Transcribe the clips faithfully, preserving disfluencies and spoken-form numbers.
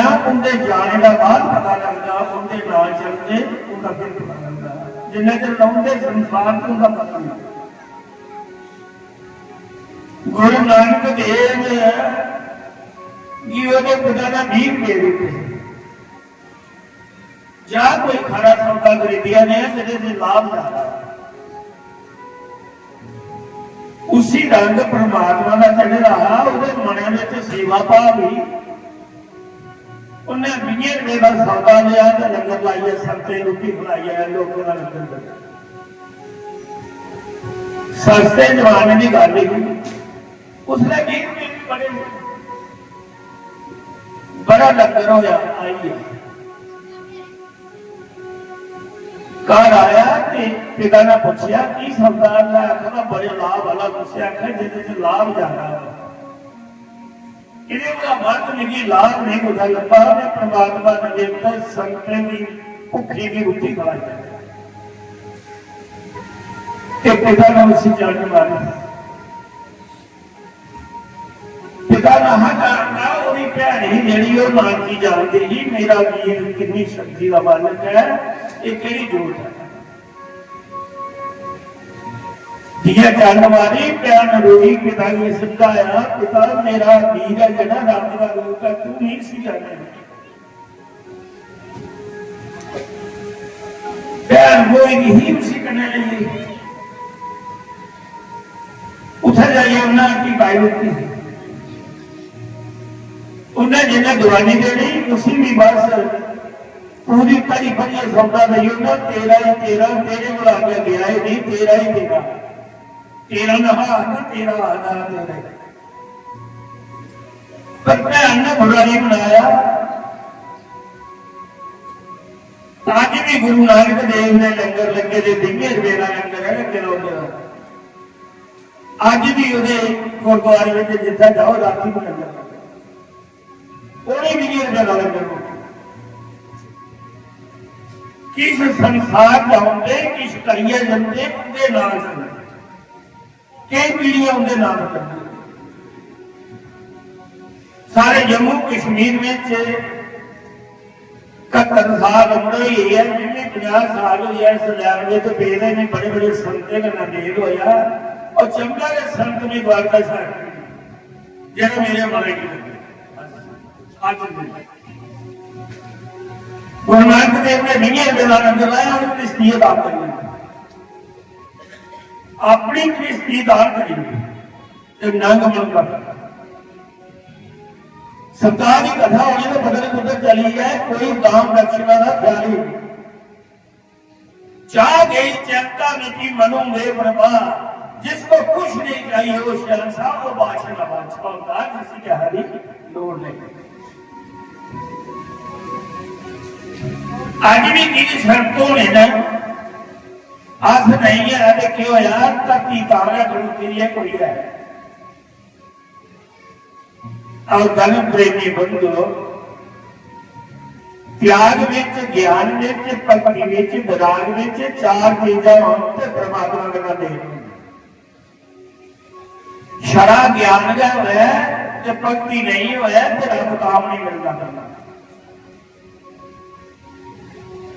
उंदे जाने दा बाद पता लगदा, उंदे नां चलदे, उंदा फिर पता लगदा। जिन्ने चिर रौंहदे संसार च उंदा पता नहीं। गुरु नानक देव गी ओहदे पिता ने बीह रुपये दित्ते। जा कोई खरा सौदा खरीदिया ने, जेहदे च लाभ ज्यादा। उसी रंग परमात्मा दा चढ़े दा हा, ओहदे मनै बिच सेवा भाव ही। उन्हें बीहें रुपये का सौदा लिया ते लंगर लाइयै संगतें गी रुट्टी खलाई आया, लोकें दा लंगर करी। सस्ते जमाने की गल ही। उसने बीह रुपये भी बड़े, बड़ा लंगर होया, आई गया। घर आया ते पिता ने पूछया, "की सौदा?" ने आखा, "बड़े लाभ वाला।" तुसें आखा, "जिंदे च लाभ ज्यादा हो।" इन्हें बोला, "मत मिगी लाभ नहीं कुछ लब्भा, मैं परमात्मा ने देवता संगतें दी भुखी दी रुट्टी खवाई।" ते पिता ने उसी जंड मारी। पिता ने हा जानदा, ओहदी भैन ही जेहड़ी, ओह नानकी जानदी ही, मेरा वीर किन्नी शक्ति दा मालक है, एह केहड़ी जोत है। जियां जंड मारी, भैन रोई, पिता गी समझाया, "पिता, मेरा वीर है जेहड़ा, रब दा रूप है, तू नहीं इसी जाने।" भैन रोई दी ही, उसी कन्नै लेई गेई। उत्थै जाइयै उन्नै हट्टी पाई दित्ती। उन्नै जिन्नै दुआनी देनी, उसी भी बस पूरी भरी भरियै सौदा देई ओड़ना, तेरा ही तेरा, तेरे कोला अग्गें गेआ ही नहीं, तेरा ही तेरा। तेरा ना हा आखना, तेरा आखना तेरा ही। पर भैन ने बुरा नहीं मनाया। अज्ज भी गुरु नानक देव ने लंगर लग्गे दे, बीहें रपेऽ दा लंगर है लग्गे दा उद्धर। अज्ज भी ओह्दे गुरुद्वारे बिच जित्थै जाओ, रातीं बी लंगर लग्गे। ओह् भी बीहें रपेऽ दा लंगर। किश संसार च औंदे, किश करियै जंदे, उं'दे नाल जंदे। केई पीढ़ियां उं'दे नाल कड्ढियां। सारे जम्मू कश्मीर बिच कत्तर साल उम्र होई गेई ऐ, मिगी पंजाह साल होई ऐ, इस लैन बिच पेदे ने, बड़े बड़े संतें कन्नै मेल होया। और चंगा गै संत मी द्वारका शा, जेह्ड़ा मेरे मनै गी लग्गे। अज्ज दिन गुरु नानक देव ने बीहें रपेऽ दा लंगर लाया, उन्होंने इसलिए दान करी। अपनी गृहस्थी दान करी ते नंग मंगा। सप्ताह की कथा होनी तो पता नहीं कुधर चली है, कोई दान दक्षिणा का ख्याल ही नहीं। चाह गई चैंता मिटी मनु में प्रभा, जिसको कुछ नहीं चाहिए वो शहंशाह, वो बादशाह का बादशाह होता है, जिसी के हरी लोड़ नहीं। अज भी की शर्त होने न, अस नहीं है ते क्यों यार, धरती तारा खड़ोती है कोई है। और धर्म प्रेमी बंधु, त्याग विच, ज्ञान विच, भक्ति विच, विराग विच चार चीजां होण ते परमात्मा कन्नै मेल होंदा। छड़ा ज्ञान गै होऐ ते भक्ति नहीं होऐ ते रब तां भी नहीं मिलदा बंदा।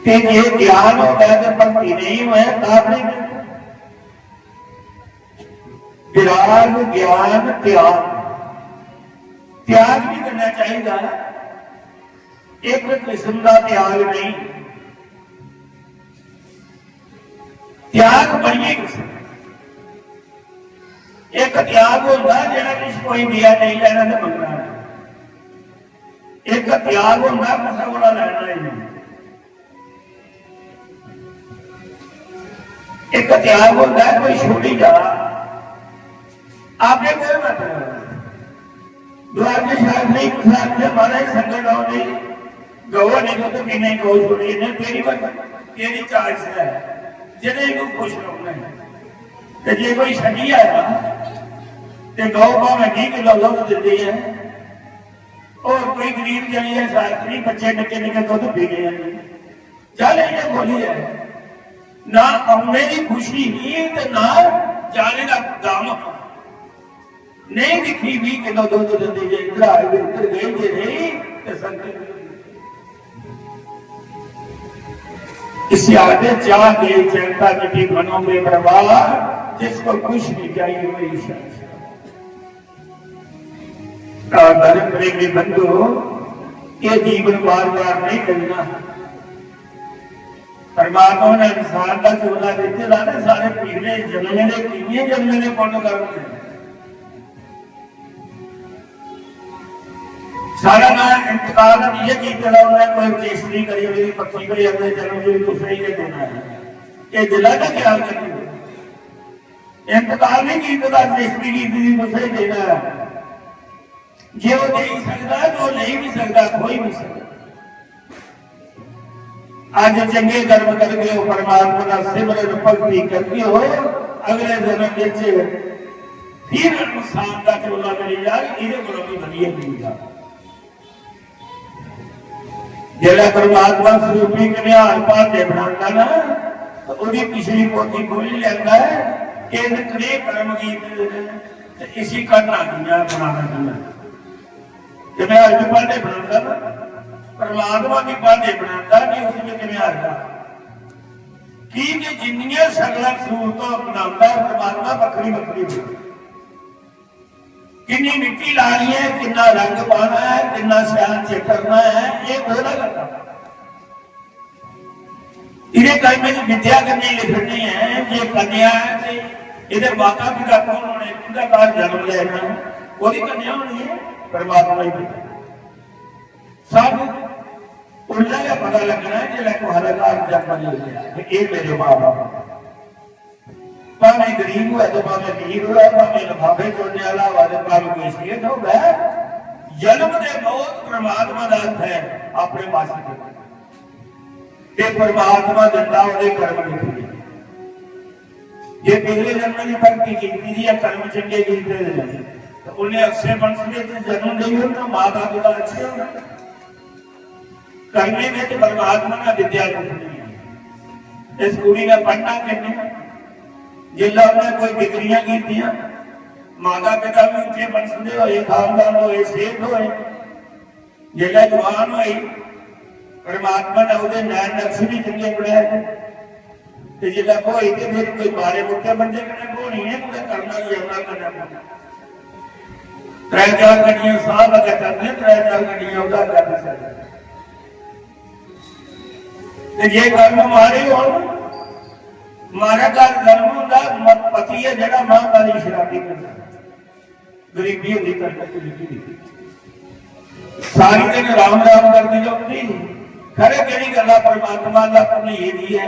ते जे ज्ञान होऐ ते भक्ति नहीं होऐ तां भी नहीं मिलदा। विराग, ज्ञान, त्याग। त्याग भी करना चाहिए, एक किस्म का त्याग नहीं। त्याग बड़िए किस्म। एक त्याग होता जेड़ा किश कोई दिया नहीं, लेना ते मंगना। एक त्याग होता किसी कोला लेना ही नहीं। एक त्याग होता है कोई छोड़ी जा, आपने कोई मतलब। द्वारका शास्त्री प्रसाद से महाराज संगत आओ नहीं, गौ ने दुद्ध पीने को छोड़ी ने, तेरी बस, तेरी चाल से है, जिन्हें को खुश रखना है। तो जे कोई छड़ी आया, तो गौ भावें बीह किलो दुद्ध देती है, और कोई गरीब जनी है, शास्त्री, बच्चे निक्के निक्के दुद्ध पीने हैं। चल, इ'यां बोलियै ना औने दी खुशी ही ते ना जाने दा गम। नहीं दिक्खी बीह किलो दुद्ध दिंदी जे इद्धर आए ते इद्धर गए जे नहीं। इसी आखदे चाह के चैंता मिटी मनो में प्रवाह, जिसको कुछ नहीं चाहिए वही शांति। और धर्म प्रेमी बंधु, ये जीवन बार बार नहीं मिलना। परमात्मा ने इंसान का चोला दिते दा ना, सारे पिछले जन्म ने, किन्ने जन्म ने पुण्य कर्म ने। सारा ना इंतकाल हम ये कीते दा होना, कोई रजिस्ट्री करी हुई पक्की करी, अगले जन्म में कुछ नहीं देना है। ये दिला का ख्याल करिए। इंतकाल नहीं कीते दा, रजिस्ट्री की थी, कुछ नहीं देना है। जे वो दे ही सकता, जो नहीं भी सकता, खोई भी सकता। अज चंगे कर्म करके हो, परमात्मा का सिमरन भक्ति करके हो, अगले जन्म विच फिर इंसान का चोला मिल जाए, इहदे कोलों भी वधिया मिल जाए। जेड़ा परमात्मा स्वरूपी घनिहार भांडे बनांदा ना, तो ओदी पिछली पोथी खोली लैंदा है कि इस कनेह कर्म कीते दे ने, ते इसी घटना कियां बनाना कियां। घनिहार भी भांडे बनांदा ना, परमात्मा भी भांडे बनांदा, कि उसी भी घनिहार दा। की कि जिन्नियां शकलां सूरतां अपनांदा है परमात्मा, बक्खरी बक्खरी होंदी। किन्नी मिट्टी लानी है, किन्ना रंग पाना है, किन्ना शैल चितरना है, ये ओहदा करना। इहदे टाइम च विद्या कन्नै लिखनी है, जे कन्या है ते इहदे माता पिता कौन होने, किंदा घर जन्म लैना, ओहदी कन्या होनी है, परमात्मा ही पिता। सब उसलै गै पता लग्गना ऐ जिसलै कुसै दा घर जन्म लेई लेआ। ते एह् मेरे मां बाप, भामें गरीब होऐ ते भामें अमीर होऐ, भामें लफाफे चुनने आह्ला होऐ ते भामें कोई सेठ होऐ, जन्म ते मौत परमात्मा दा हत्थ ऐ, अपने बस च। ते परमात्मा दिंदा ओह्दे कर्म लिखियै। जे पिछले जन्म दी भक्ति कीती दी ऐ, कर्म चंगे कीते दे न, ते उन्हें अच्छे वंश विच जन्म लेई होना, माता पिता अच्छे होना। करने विच परमात्मा ने विद्या दित्ती दी। इस कुड़ी ने पढ़ना किन्ने, जिसलै उन्हें कोई डिग्रियां कीतियां, माता पिता भी उच्चे वंश दे होए, खानदान होए, सेठ होए, जिसलै जवान होई, परमात्मा ने ओह्दे नैन नक्श भी चंगे बनाए। ते जिसलै ब्होई ते फिर कोई माड़े मुट्टे बंदे कन्नै ब्होनी ऐ, कुतै करना बी औना कन्नै ब्होना। त्रै चार गड्डियां साहब अग्गें करदे, त्रै चार गड्डियां ओह्दा अग्गें पिच्छें करदे। ते जे कर्म माड़े होन, माड़ा घर जन्म होंदा, म-, पति ऐ जेह्ड़ा मां बड़ी शराबी होंदा। गरीबी होंदी, करने च लिखी दी। सारी दिन राम राम करदी रौंह्दी, खरे केह्ड़ी गल्ला परमात्मा दा भुल्ली गेदी ऐ।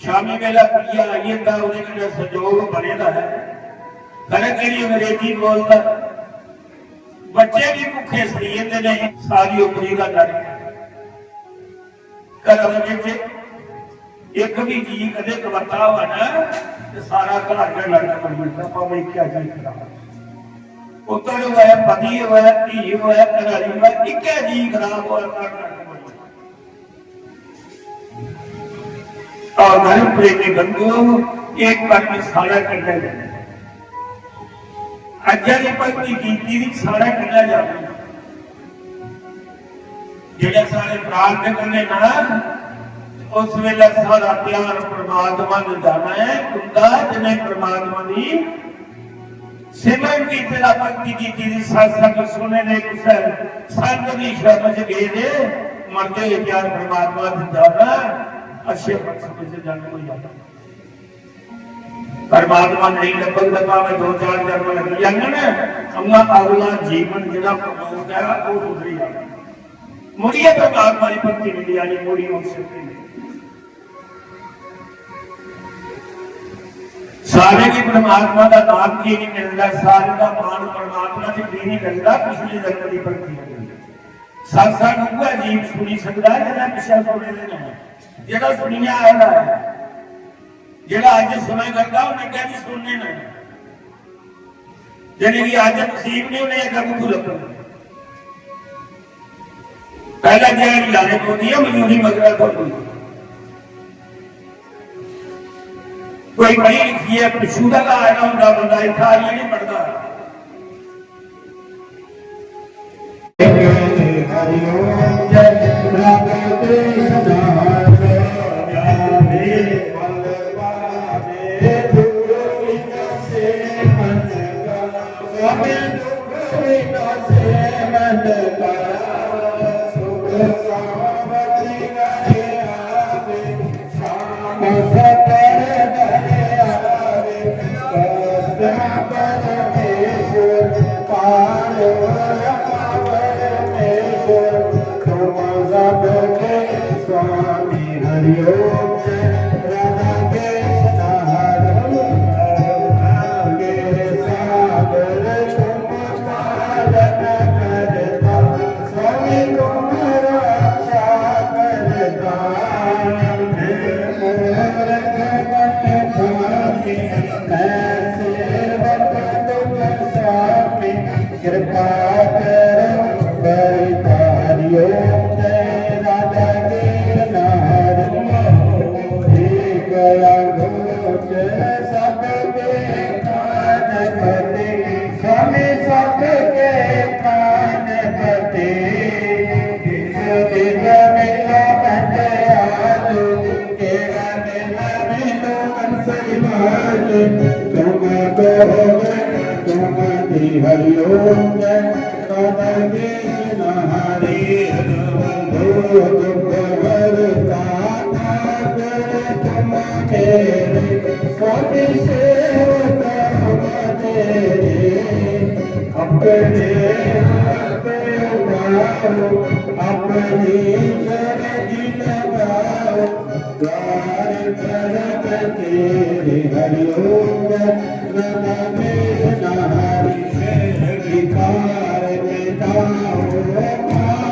शामी बेला पियै आई जंदा, ओह्दे कन्नै संजोग बने दा ऐ। खरे केह्ड़ी अंग्रेजी बोलदा, बच्चे भी भुक्खे सेई जंदे ने, सारी उमरी दा डर। घरा दे बिच इक बी जी कदे कबत्ता होऐ ना, ते सारा घर गै नरक बनी जंदा, भामें इक्कै जी खराब। पुत्तर होऐ, पति होऐ, धी होऐ, घरै आह्ली होऐ, इक्कै जी खराब होऐ, घर नरक बनी जंदा। और धर्म प्रेमी बंधुओं, एक कर्म सारा करना चाहिए। अज्जै दी भक्ति कीती दी सारा करना चाहिए। जेल्लै सारे प्राण निकलने ना, उस वेले सारा ध्यान परमात्मा ने जाना है। उंदा जिन्हें परमात्मा दी सिमरन कीते दा, भक्ति कीती दी, सत्संग सुने दे, कुसै संत दी शरण च गए दे, मरते हुए ध्यान परमात्मा ने जाना, अच्छे मकसद से जाना कोई आता। परमात्मा नहीं लभग, तो भावें दो चार जन्म लग जांदे ने, उन्ना अगला जीवन जेह्ड़ा परलोक ऐ, ओह् सुधरी जाना। मुड़ियै परमात्मा दी भक्ति मिली जानी, मुड़ी उस शक्ति मिली। सारे गी परमात्मा दा नाम की नहीं मिलदा, सारे दा मान परमात्मा च की नहीं मिलदा, पिछले जन्म दी भक्ति मिलदी। सत्संग उ'ऐ जीव सुनी सकदा ऐ जेह्ड़ा पिच्छें सुने दे न, जेह्ड़ा सुनियै आए दा ऐ। जेह्ड़ा अज्ज सुना करदा, उन्नै कैह्दी सुनने न? जिनेंगी अज्ज नसीब नहीं, उनें अग्गें कुत्थूं लब्भना? पैह्लें ध्याड़ी लाने पौंदी ऐ, मजूरी मगरा थ्होंदी। कोई पढ़ी लिखियै पिच्छू दा गै आए दा होंदा बंदा, इत्थै आइयै नहीं पढ़दा। स्वामी हरिओम। राधा कृष्ण हरे हरे, सागर तुम पालन करता, स्वामी तुम रक्षा करता। हे मोर जगत स्वामी, मैं सेवक तुम स्वामी, कृपा करो करता। हरिओम जय राधा कृष्ण हरे, एक अंगोचर सबके प्राणपति, स्वामी सबके प्राणपति। जिस दिन मिलो कंठ आजू, तेरा दिन मिलो कंसरी बाजू। तुम कहोगे तुम भी हरिओम जय राधा कृष्ण हरे। दूत भंवर दाता तुम मेरे, स्वामी सेवक हम तेरे। अपने हाथ उठाओ, अपनी शरण लगाओ, द्वार करब तेरे। हरिओम राधा कृष्ण हरे। विकार मिटाओ, पाप